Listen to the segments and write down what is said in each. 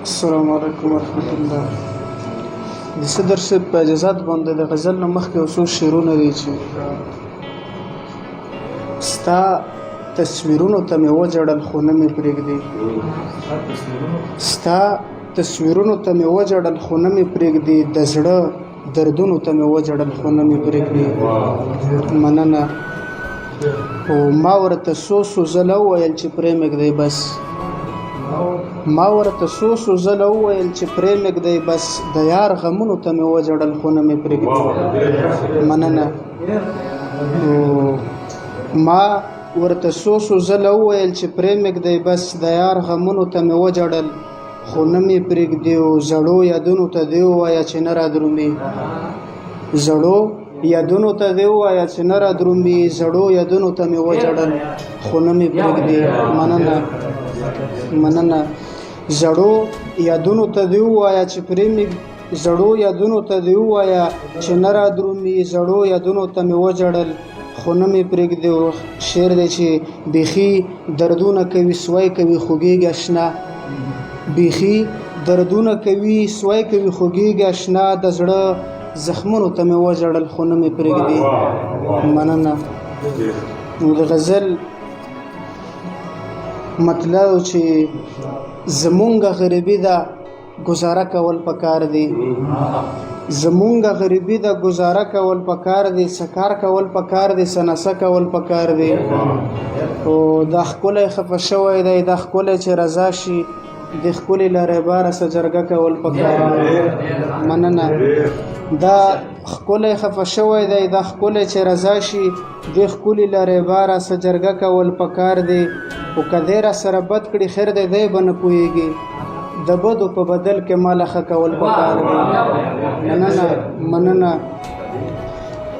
السلام علیکم ورحمت الله. د صدر صاحب په اجازت باندې د غزل نه مخکې یو څو شعرونه دي چې ستا تصویرونو ته مې وژړل خو نه مې پرېږدي، ستا تصویرونو ته مې وژړل خو نه مې پرېږدي، د زړه دردونو ته مې وژړل خو نه مې پرېږدي. مننه. او ما ورته څو څو ځله وویل چې پرې مې ږدئ بس، ما ورته څو څو ځله وویل چې پرې مې ږدئ بس، د یار غمونو ته مې وژړل خو نه مې پرېږدي. مننه. ما ورته څو څو ځله وویل چې پرې مې ږدئ بس، د یار غمونو ته مې وژړل خو نه مې پرېږدي. او زړو یادونو ته دې ووایه چې نه رادرومي، زړو یادونو ته دې ووایه چې نه رادرومي، زړو یادونو ته مې وژړل خو نه مې پرېږدي. مننه. مننه. زړو یادونو ته دې ووایه چې پرې مې، زړو یادونو ته دې ووایه چې نه رادرومي، زړو یادونو ته مې وژړل خو نه مې پرېږدي. او شعر دی چې بیخي دردونه کوي سوی کوي خوږېږي اشنا، بیخي دردونه کوي سوی کوي خوږېږي اشنا، د زړه زخمونو ته مې وژړل خو نه مې پرېږدي. مننه. نو د غزل مطلب چې زمونږ غریبي ده گزاره کول پکار دي، زمونږ غریبي ده گزاره کول پکار دي، څه کار کول پکار دي، څه نڅه کول پکار دي. او دا ښکلی خفه شوی دی، دا ښکلی چې رضا شي، د ښکلي له ریباره څه جرګه کول پکار دي. مننه. دا ښکلی خفه شوی دی، دا ښکلی چې رضا شي، د ښکلي له ریباره څه جرګه کول پکار دي. او که دی را سره بد کړي خیر دی، دی به نه پوهېږي، د بدو په بدل کې مال ښه کول پکار دي. مننه. مننه.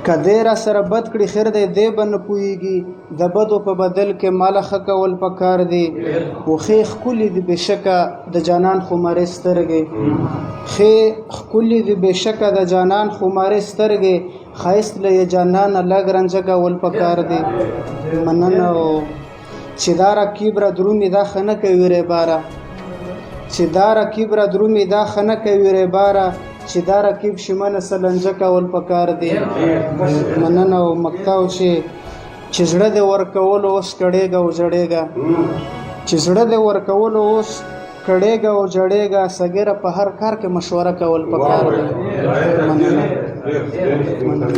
که دی را سره بد کړي خیر دی، دی به نه پوهېږي، د بدو په بدل کې مال ښه کول پکار دي. او ښې ښکلي دي بېشکه د جانان خمارې سترګې، ښې ښکلي دي بېشکه د جانان خمارې سترګې، ښایست له یې جانانه لږ رنجه کول پکار دي. مننه. او چې دا رقیب را درومي دا ښه نه کوي ریباره، چې دا رقیب را درومي دا ښه نه کوي ریباره، چې دا رقیب شي منه څه لنجه کول پکار دي. مننه. او مقطع چې زړه دې ورکولو اوس کړېږه او ژړېږه، چې زړه دې ورکولو اوس کړېږه او ژړېږه، سګیره په هر کار کې مشوره کول پکار دي. مننه. مننه.